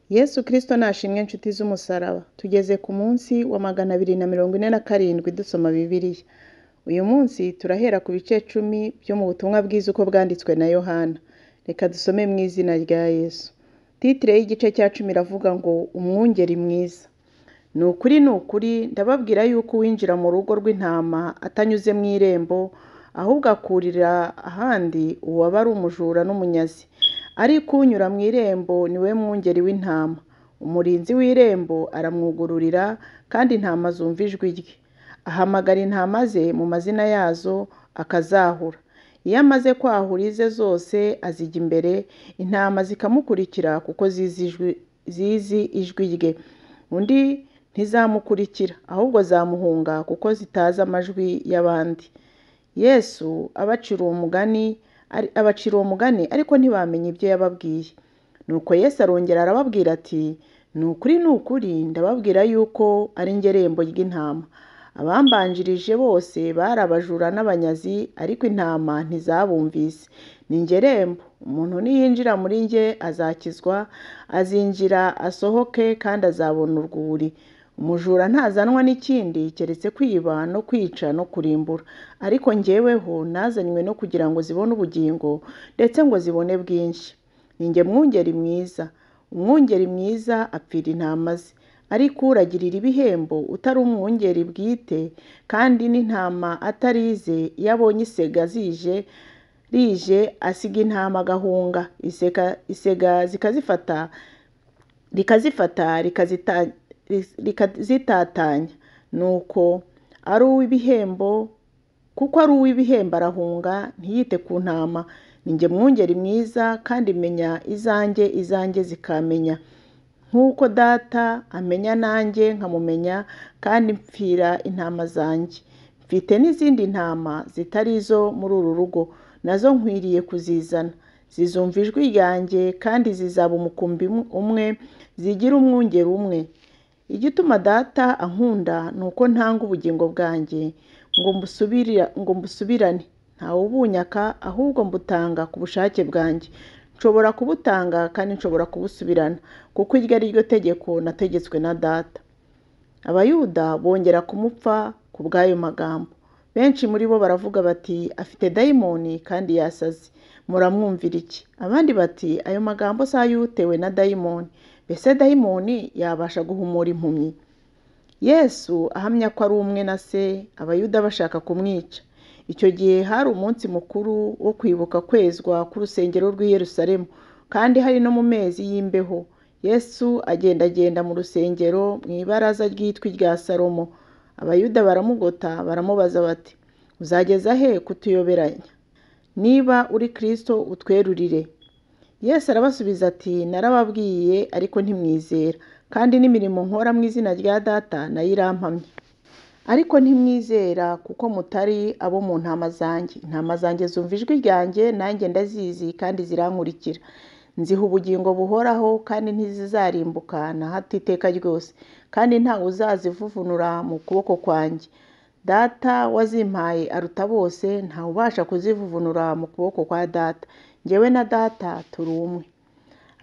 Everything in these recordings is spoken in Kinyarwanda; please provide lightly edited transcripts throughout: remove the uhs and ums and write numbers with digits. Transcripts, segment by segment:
Yesu Kristo nashimwe nshuti z'umusaraba. Tugeze ku munsi wa 247 dusoma Bibiliya. Uyu munsi turahera ku bice 10 byo mu butumwa bwiza uko bwanditswe na Yohana. Reka dusome mu izina rya Yesu. Titire y'igice cya 10 iravuga ngo umwungeri mwiza. Ni ukuri ni ukuri ndababwira yuko uwinjira mu rugo rw'intama atanyuze mu irembo, ahubwo akurira ahandi, uwo aba ari umujura n'umunyazi. Ariko unyura mu irembo ni we mwungeri w'intama. Umurinzi w'irembo aramwugururira, kandi intama zumva ijwi rye. Ahamagara intama ze mu mazina yazo, akazahura. Iyo amaze kwahura ize zose azijya imbere, intama zikamukurikira kuko zizi ijwi rye. Undi ntizamukurikira, ahubwo zamuhunga kuko zitazi amajwi y'abandi. Yesu abacira uwo mugani ariko ntibamenye ibyo yababwiye. Nuko Yesu arongera arababwira ati, ni ukuri ni ukuri ndababwira yuko ari njye rembo ry'intama. Abambanjirije bose bari abajura n'abanyazi, ariko intama ntizabumvise. Ni njye rembo, umuntu niyinjira muri njye azakizwa, azinjira asohoke kandi azabona urwuri. Umujura ntazanwa n'ikindi keretse kwiba no kwica no kurimbura, ariko njyeweho nazanywe no kugira ngo zibone ubugingo, ndetse ngo zibone bwinshi. Ni njye mwungeri mwiza. Umwungeri mwiza apfira intama ze, ariko uragirira ibihembo utari umwungeri bwite, kandi n'intama atarize, iyo abonye isega rije asiga intama agahunga, isega rikazifata rikazitatanya. Nuko ari uw'ibihembo, kuko ari uw'ibihembo arahunga ntiyite ku ntama. Ni njye mwungeri mwiza, kandi menya izanjye, izanjye zikamenya, nk'uko data amenya nanjye nkamumenya, kandi mpfira intama zanjye. Mfite n'izindi ntama zitari izo muri uru rugo, nazo nkwiriye kuzizana. Zizumva ijwi ryanjye, kandi zizaba umukumbi umwe, zigira umwungeri umwe. Igituma data ankunda ni uko ntanga ubugingo bwanjye ngo mbusubirane. Ntawubunyaka, ahubwo mbutanga ku bushake bwanjye. Nshobora kubutanga kandi nshobora kubusubirana, kuko iryo ari ryo tegeko nategetswe na data. Abayuda bongera kumupfa ku bw'ayo magambo. Benshi muri bo baravuga bati, afite dayimoni kandi yasaze, muramwumvira iki? Abandi bati, ayo magambo si ay'utewe na dayimoni. Mbese dayimoni yabasha guhumura impumyi? Yesu ahamya ko ari umwe na se, Abayuda bashaka kumwica. Icyo gihe hari umunsi mukuru wo kwibuka kwezwa k'urusengero rw'i Yerusalemu, kandi hari no mu mezi y'imbeho. Yesu agendagenda mu rusengero mu ibaraza ryitwa irya Salomo. Abayuda baramugota baramubaza bati, uzageza he kutuyoberanya? Niba uri Kristo utwerurire. Yesu arabasubiza ati, narababwiye ariko ntimwizera, kandi n'imirimo nkora mu izina rya data nayo irampamya. Ariko ntimwizera kuko mutari abo mu ntama zanjye. Intama zanjye zumva ijwi ryanjye, nanjye ndazizi kandi zirankurikira. Nziha ubugingo buhoraho, kandi ntizizarimbuka na hato iteka ryose, kandi ntawe uzazivuvunura mu kuboko kwanjye. Data wazimpaye aruta bose, ntawe ubasha kuzivuvunura mu kuboko kwa data. Njyewe na data turi umwe.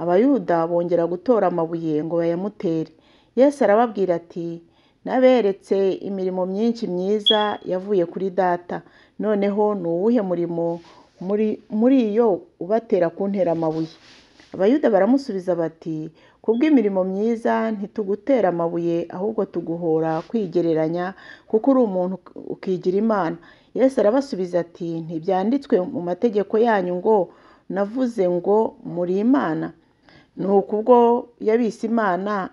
Abayuda bongera gutora amabuye ngo bayamutere. Yesu arababwira ati, naberetse imirimo myinshi myiza yavuye kuri data, noneho ni uwuhe murimo muri iyo ubatera kuntera amabuye? Abayuda baramusubiza bati, kubw'imirimo myiza ntitugutera amabuye, ahubwo tuguhora kwigereranya, kuko uri umuntu ukigira Imana. Yesu arabasubiza ati, ntibyanditswe mu mategeko yanyu ngo navuze ngo muri Imana? Nuko ubwo yabise Imana,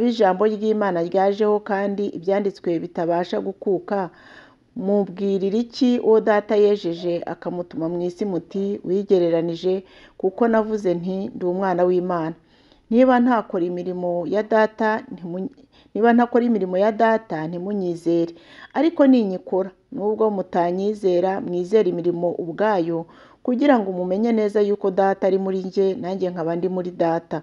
ijambo ry'Imana ryajeho, kandi ibyanditswe bitabasha gukuka, mubwirira iki uwo data yejeje akamutuma mu isi muti, wigereranije, kuko navuze nti ndi umwana w'Imana? Niba ntakora imirimo ya data, ntimunyizere, ariko ninyikora, nubwo mutanyizera, mwizere imirimo ubwayo, kugira ngo mumenye neza yuko data ari muri njye, nanjye nkaba ndi muri data.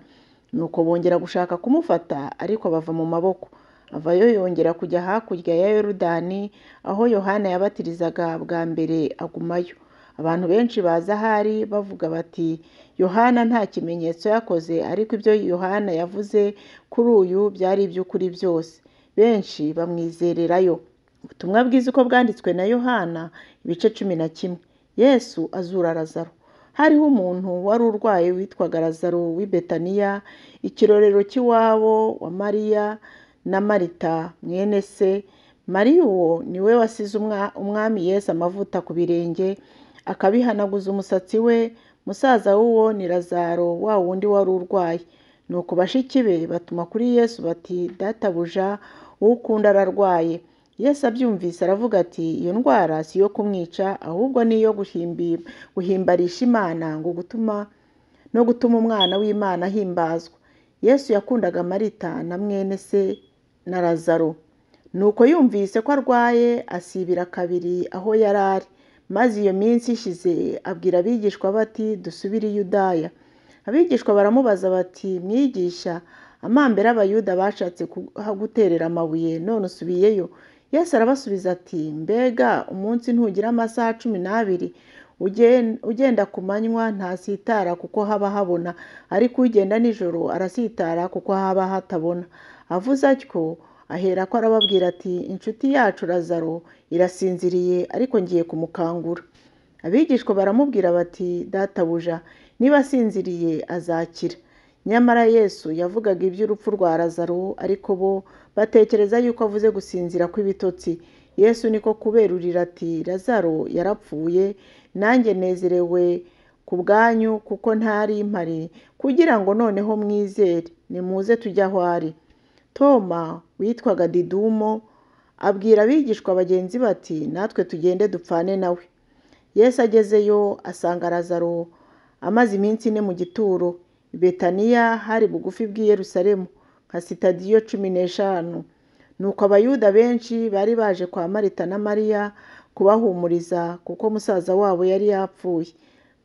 Nuko bongera gushaka kumufata, ariko bava mu maboko. Avayo yongera kujya hakurya ya Yorodani, aho Yohana yabatirizaga bwa mbere, agumayo. Abantu benshi baza ahari bavuga bati Yohana nta kimenyetso yakoze, ariko ibyo Yohana yavuze kuri uyu byari iby'ukuri byose. Benshi bamwizererayo. Ubutumwa bwiza uko bwanditswe na Yohana ibice 11. Yesu azura Lazaro. Hariho umuntu wari urwaye witwaga Lazaro w'i Betaniya, ikirorero cy'iwabo wa Mariya na Marita mwene se. Mariya uwo ni we wasize umwami Yesu amavuta ku birenge, akabihanaguza umusatsi we. Musaza w'uwo ni Lazaro wa wundi wari urwaye. Nuko bashiki be batuma kuri Yesu bati databuja, uwo ukunda ararwaye. Yesu abyumvise aravuga ati iyo ndwara si iyo kumwica, ahubwo ni iyo guhimbarisha Imana ngo gutuma no gutuma umwana w'Imana ahimbazwa. Yesu yakundaga Marita na mwene se na Lazaro. Nuko yumvise ko arwaye asibira kabiri aho yari ari. Maze iyo minsi ishize abwira abigishwa bati dusubire i Yudaya. Abigishwa baramubaza bati mwigisha, amambere abayuda bashatse kuguterera amabuye none usubiyeyo? Yesu arabasubiza ati mbega umunsi ntugira amasaha 12? Ugenda ku manywa ntasitara kuko haba habona, ariko ugenda nijoro arasitara kuko haba hatabona. Avuze atyo aherako arababwira ati inshuti yacu Lazaro irasinziriye, ariko ngiye kumukangura. Abigishwa baramubwira bati databuja, niba asinziriye azakira. Nyamara Yesu yavugaga iby'urupfu rwa Lazaro, ariko bo batekereza yuko avuze gusinzira kw'ibitotsi. Yesu niko kuberurira ati Lazaro yarapfuye, nanjye nezerewe ku bwanyu kuko ntari mpari, kugira ngo noneho mwizere. Nimuze tujye aho ari. Toma witwaga Didumo abwira abigishwa bagenzi bati natwe tugende dupfane nawe. Yesu agezeyo asanga Lazaro amaze iminsi 4 mu gituro. I Betaniya hari bugufi bw'i Yerusalemu nka sitadiyo 15. Nuko abayuda benshi bari baje kwa Marita na Mariya kubahumuriza kuko musaza wabo yari yapfuye.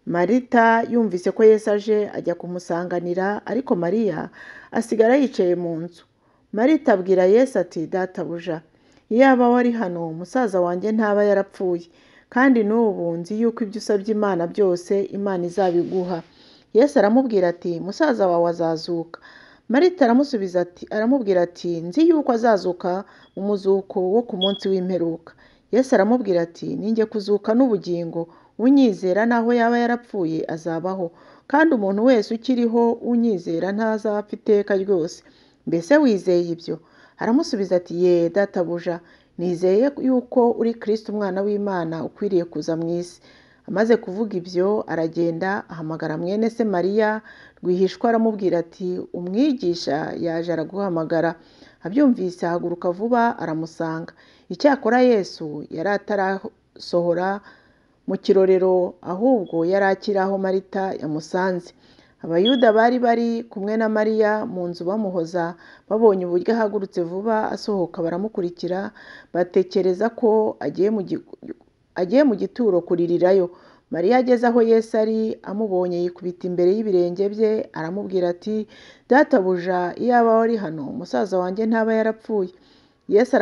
Marita yumvise ko Yesu aje ajya kumusanganira, ariko Mariya asigara yicaye mu nzu. Marita abwira Yesu ati databuja, iyaba wari hano musaza wanjye ntaba yarapfuye, kandi n'ubu nzi yuko ibyo usabye Imana byose Imana izabiguha. Yesu aramubwira ati musaza wawe azazuka. Marita aramusubiza ati aramubwira ati nzi yuko azazuka mu muzuko wo ku munsi w'imperuka. Yesu aramubwira ati ninjye kuzuka n'ubugingo, unyizera naho yaba yarapfuye azabaho, kandi umuntu wese ukiriho unyizera ntazapfa iteka ryose. Mbese wizeye ibyo? Aramusubiza ati ye databuja, nizeye yuko uri Kristo umwana w'Imana ukwiriye kuza mu isi. Amaze kuvuga ibyo aragenda ahamagara mwene se Mariya rwihishwa aramubwira ati umwigisha yaje araguhamagara. Abyumvise ahaguruka vuba aramusanga. Icyakora Yesu yari atarasohora mu kirorero, ahubwo yari akiri aho Marita yamusanze. Abayuda bari bari kumwe na Mariya mu nzu bamuhoza, babonye uburyo ahagurutse vuba asohoka baramukurikira, batekereza ko agiye mu gituro kuririrayo. Mariya ageze aho Yesu ari, amubonye yikubita imbere y'ibirenge bye, aramubwira ati databuja, iyaba wari hano musaza wanjye ntaba yarapfuye. Yesu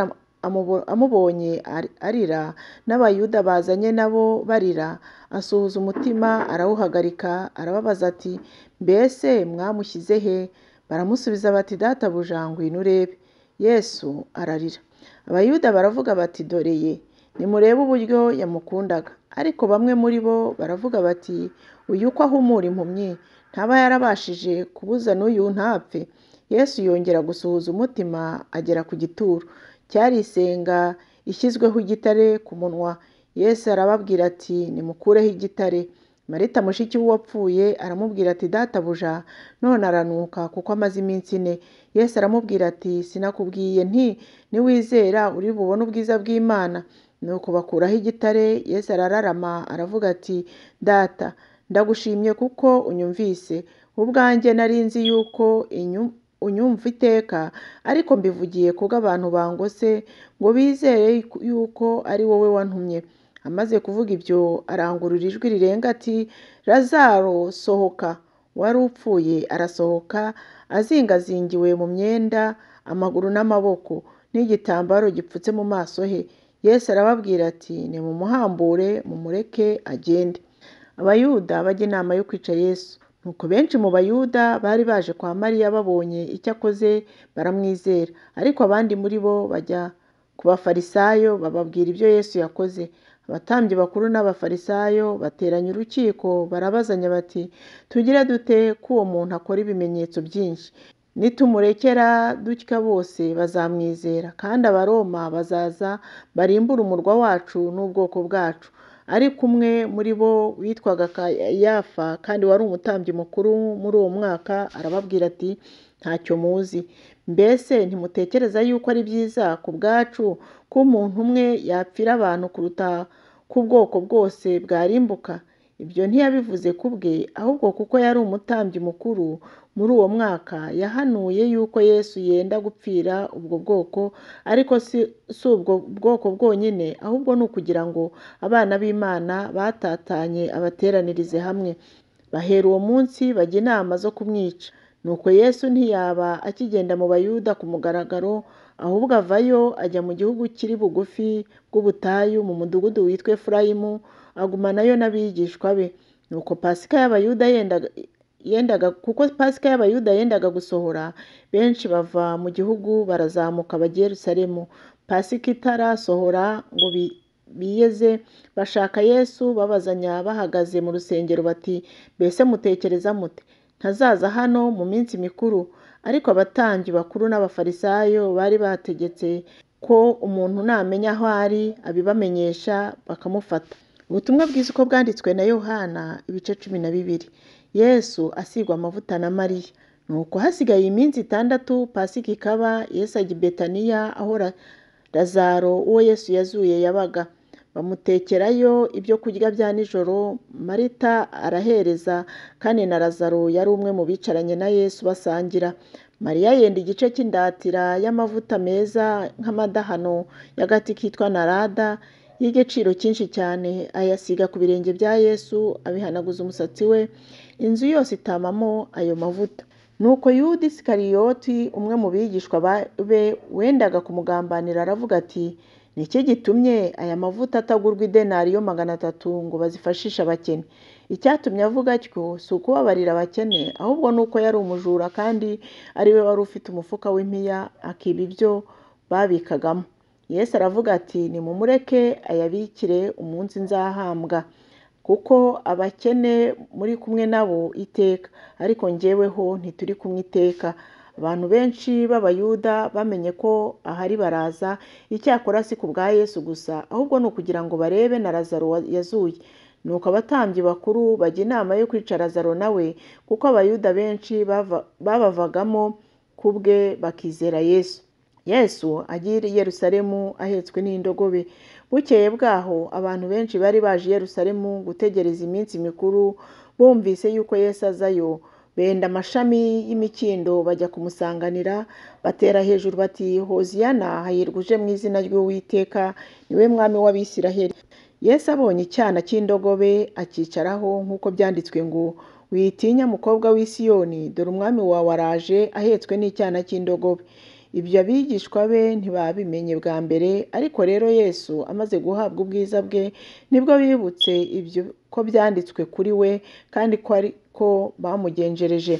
amubonye arira, n'abayuda bazanye nabo barira, asuhuza umutima arawuhagarika, arababaza ati mbese mwamushyize he? Baramusubiza bati databuja, ngwino urebe. Yesu ararira. Abayuda baravuga bati dore ye, nimurebe uburyo yamukundaga. Ariko bamwe muri bo baravuga bati uyu ko ahumura impumyi ntaba yarabashije kubuza n'uyu ntapfe. Yesu yongera gusuhuza umutima agera ku gituro cyari isenga ishyizweho igitare ku munwa. Yesu arababwira ati nimukureho igitare. Marita mushiki w'uwapfuye aramubwira ati databuja, none aranuka kuko amaze iminsi 4. Yesu aramubwira ati sinakubwiye nti niwizera uri bubone ubwiza bw'Imana? Nuko bakuraho igitare. Yesu arararama aravuga ati data, ndagushimye kuko unyumvise. Ubwanjye nari nzi yuko unyumva iteka, ariko mbivugiye kubw'abantu bangose ngo bizere yuko ari wowe wantumye. Amaze kuvuga ibyo arangurura ijwi rirenga ati Lazaro sohoka. Wari upfuye arasohoka azingazingiwe mu myenda, amaguru n'amaboko, n'igitambaro gipfutse mu maso he. Yesu arababwira ati nimumuhambure mumureke agende. Abayuda bajya inama yo kwica Yesu. Nuko benshi mu Bayuda bari baje kwa Mariya babonye icyo akoze baramwizera, ariko abandi muri bo bajya ku Bafarisayo bababwira ibyo Yesu yakoze. Abatambyi bakuru n'Abafarisayo bateranya urukiko barabazanya bati tugire dute ko uwo muntu akora ibimenyetso byinshi? Nitumurekera dutya bose bazamwizera, kandi Abaroma bazaza barimbure umurwa wacu n'ubwoko bwacu. Ariko umwe muri bo witwaga Kayafa kandi wari umutambyi mukuru muri uwo mwaka arababwira ati ntacyo muzi. Mbese ntimutekereza yuko ari byiza ku bwacu ko umuntu umwe yapfira abantu kuruta ko ubwoko bwose bwarimbuka? Ibyo ntiyabivuze ku bwe, ahubwo kuko yari umutambyi mukuru muri uwo mwaka, yahanuye yuko Yesu yenda gupfira ubwo bwoko, ariko si ubwo bwoko bwonyine, ahubwo ni ukugira ngo abana b'Imana batatanye abateranirize hamwe. Bahera uwo munsi bajya inama zo kumwica. Nuko Yesu ntiyaba akigenda mu Bayuda ku mugaragaro, ahubwo avayo ajya mu gihugu kiri bugufi bw'ubutayu mu mudugudu witwa Efurayimu, agumanayo n'abigishwa be. Nuko Pasika y'Abayuda yendaga kuko Pasika y'Abayuda yendaga gusohora, benshi bava mu gihugu barazamuka bajya i Yerusalemu. Pasika itarasohora ngo biyeze, bashaka Yesu babazanya bahagaze mu rusengero bati mbese mutekereza mute? Ntazaza hano mu minsi mikuru? Ariko abatambyi bakuru n'Abafarisayo bari bategetse ko umuntu namenya aho ari abibamenyesha bakamufata. Ubutumwa bwiza uko bwanditswe na Yohana ibice 12. Yesu asigwa amavuta na Mariya. Nuko hasigaye iminsi 6 Pasika ikaba, Yesu ajya i Betaniya aho Lazaro uwo Yesu yazuye yabaga. Bamutekerayo ibyo kurya bya nijoro, Marita arahereza, kandi na Lazaro yari umwe mu bicaranye na Yesu basangira. Mariya yenda igice cy'indatira y'amavuta meza nk'amadahano y'agati kitwa narada y'igiciro cyinshi cyane, ayasiga ku birenge bya Yesu, abihanaguza umusatsi we, inzu yose itamamo ayo mavuta. Nuko Yuda Isikariyoti, umwe mu bigishwa be wendaga kumugambanira, aravuga ati ni iki gitumye aya mavuta atagurwa idenariyo 300 ngo bazifashishe abakene? Icyatumye avuga atyo si ukubabarira abakene, ahubwo ni uko yari umujura kandi ari we wari ufite umufuka w'impiya akiba ibyo babikagamo. Yesu aravuga ati nimumureke ayabikire umunsi nzahambwa, kuko abakene muri kumwe nabo iteka, ariko njyeweho ntituri kumwe iteka. Abantu benshi b'Abayuda bamenye ko ahari baraza, icyakora si ku bwa Yesu gusa, ahubwo ni ukugira ngo barebe na Lazaro yazuye. Nuko abatambyi bakuru bajya inama yo kwica Lazaro nawe, kuko Abayuda benshi babavagamo ku bwe bakizera Yesu. Yesu agiye i Yerusalemu ahetswe n'indogobe. Bukeye bwaho abantu benshi bari baje i Yerusalemu gutegereza iminsi mikuru, bumvise yuko Yesu azayo, benda amashami y'imikindo bajya kumusanganira, batera hejuru bati Hoziyana, hahirwa uje mu izina ry'Uwiteka, niwe mwami w'Abisiraheli. Yesu abonye icyana cy'indogobe akicaraho, nk'uko byanditswe ngo witinya mukobwa w'i Siyoni, dore umwami wawe araje ahetswe n'icyana cy'indogobe. Ibyo abigishwa be ntibabimenye bwa mbere, ariko rero Yesu amaze guhabwa ubwiza bwe, nibwo bibutse ibyo ko byanditswe kuri we, kandi ko ariko bamugenjereje.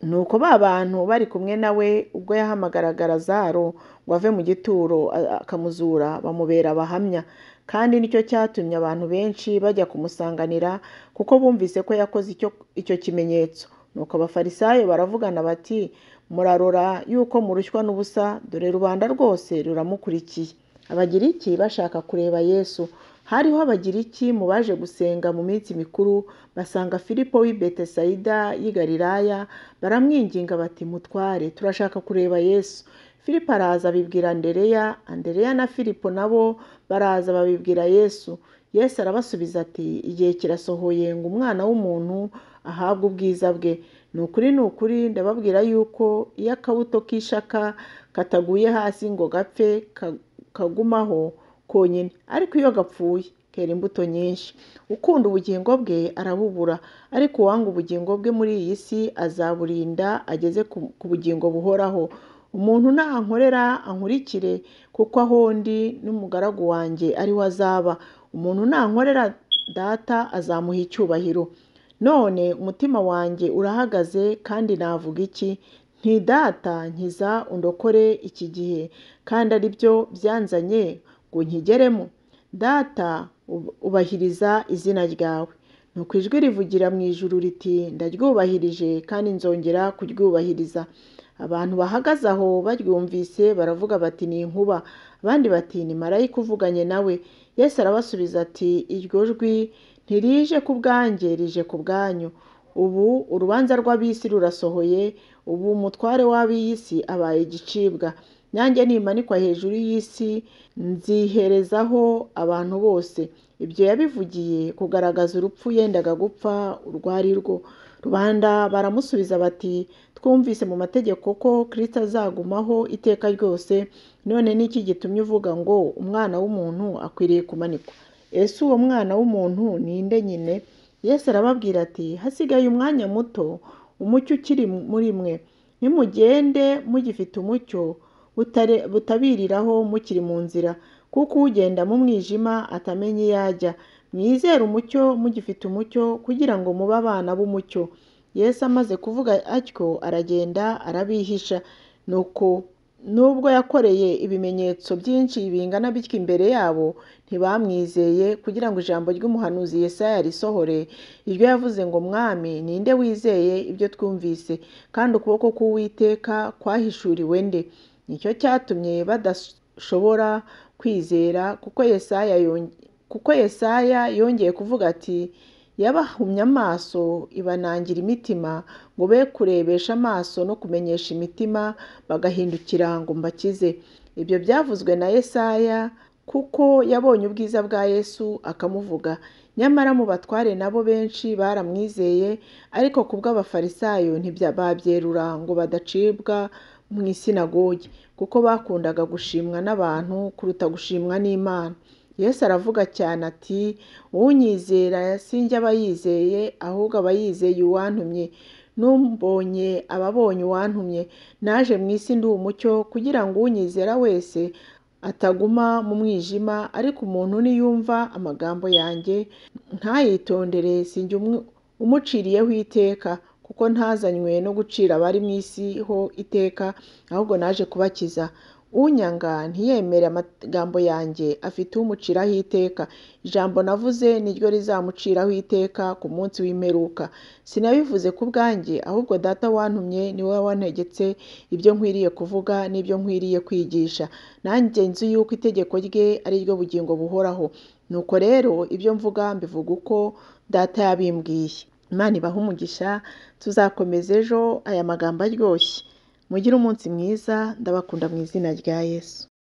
Nuko ba bantu bari kumwe nawe ubwo yahamagaraga Lazaro ngo ave mu gituro akamuzura, bamubera abahamya. Kandi nicyo cyatumye abantu benshi bajya kumusanganira, kuko bumvise ko yakoze icyo kimenyetso. Nuko Abafarisayo baravugana bati murarora yuko murushywa n'ubusa, dore rubanda rwose ruramukurikiye. Abagiriki bashaka kureba Yesu. Hariho Abagiriki mu baje gusenga mu minsi mikuru, basanga Filipo w'i Betesayida y'i Galilaya, baramwinginga bati mutware, turashaka kureba Yesu. Filipo araza abibwira Andereya, Andereya na Filipo nabo baraza babibwira Yesu. Yesu arabasubiza ati igihe kirasohoye ngo umwana w'umuntu ahabwe ubwiza bwe. Ni ukuri ni ukuri ndababwira yuko iyo akabuto k'ishaka kataguye hasi ngo gapfe kagumaho konyine, ariko iyo gapfuye kera imbuto nyinshi. Ukunda ubugingo bwe arabubura, ariko uwanga ubugingo bwe muri iyi si azaburinda ageze ku bugingo buhoraho. Umuntu nankorera ankurikire, kuko aho ndi n'umugaragu wanjye ariho azaba. Umuntu nankorera Data azamuha icyubahiro. None umutima wanjye urahagaze, kandi navuga iki? Nti Data nkiza undokore iki gihe, kandi ari byo byanzanye ngo nkigeremo. Data ubahiriza izina ryawe. Nuko ijwi rivugira mu ijuru riti ndaryubahirije kandi nzongera kuryubahiriza. Abantu bahagaze aho baryumvise baravuga bati ni inkuba, abandi bati ni marayika uvuganye nawe. Yesu arabasubiza ati iryo jwi ntirije ku bwanjye, rije ku bwanyu. Ubu urubanza rw'ab'isi rurasohoye, ubu umutware w'ab'iyi si abaye igicibwa. Nanjye nimanikwa hejuru y'isi nziherezaho abantu bose. Ibyo yabivugiye kugaragaza urupfu yendaga gupfa urwo ari rwo. Rubanda baramusubiza bati twumvise mu mategeko ko Kristo azagumaho iteka ryose, none ni iki gitumye uvuga ngo umwana w'umuntu akwiriye kumanikwa? Ese uwo mwana w'umuntu ni nde nyine? Yesu arababwira ati hasigaye umwanya muto, umucyo ukiri muri mwe. Nimugende mugifite umucyo, butabiriraho mukiri mu nzira, kuko ugenda mu mwijima atamenya iyo ajya. Mwizere umucyo mugifite umucyo, kugira ngo mube abana b'umucyo. Yesu amaze kuvuga atyo aragenda arabihisha. Nuko nubwo yakoreye ibimenyetso byinshi bingana bityo imbere yabo, ntibamwizeye, kugira ngo ijambo ry'umuhanuzi Yesaya risohore, iryo yavuze ngo Mwami, ni nde wizeye ibyo twumvise? Kandi ukuboko k'Uwiteka kwahishuriwe nde? Nicyo cyatumye badashobora kwizera, kuko Yesaya yongeye kuvuga ati yabahumye amaso ibanangira imitima, ngo be kurebesha amaso no kumenyesha imitima, bagahindukira ngo mbakize. Ibyo byavuzwe na Yesaya kuko yabonye ubwiza bwa Yesu akamuvuga. Nyamara mu batware nabo benshi baramwizeye, ariko kubw'abafarisayo ntibabyerura ngo badacibwa mu isinagogi, kuko bakundaga gushimwa n'abantu kuruta gushimwa n'Imana. Yesu aravuga cyane ati unyizera sinjye aba yizeye, ahubwo aba yizeye uwantumye. N'umbonye aba abonye uwantumye. Naje mu isi ndi umucyo, kugira ngo unyizera wese ataguma mu mwijima, ariko umuntu niyumva amagambo yanjye ntayitondere, sinjye umuciriyeho iteka, kuko ntazanywe no gucira abari mu isi ho iteka, ahubwo naje kubakiza. Unyanga ntiyemere amagambo yanjye afite umuciraho iteka. Ijambo navuze niryo rizamuciraho iteka ku munsi w'imperuka. Sinabivuze ku bwanjye, ahubwo Data wantumye ni we wantegetse ibyo nkwiriye kuvuga n'ibyo nkwiriye kwigisha. Nanjye nzi yuko itegeko rye ari ryo bugingo buhoraho. Nuko rero ibyo mvuga mbivuga uko Data yabimbwiye. Imana ibahe umugisha, tuzakomeza ejo aya magambo aryoshye. Mugire umunsi mwiza, ndabakunda mu izina rya Yesu.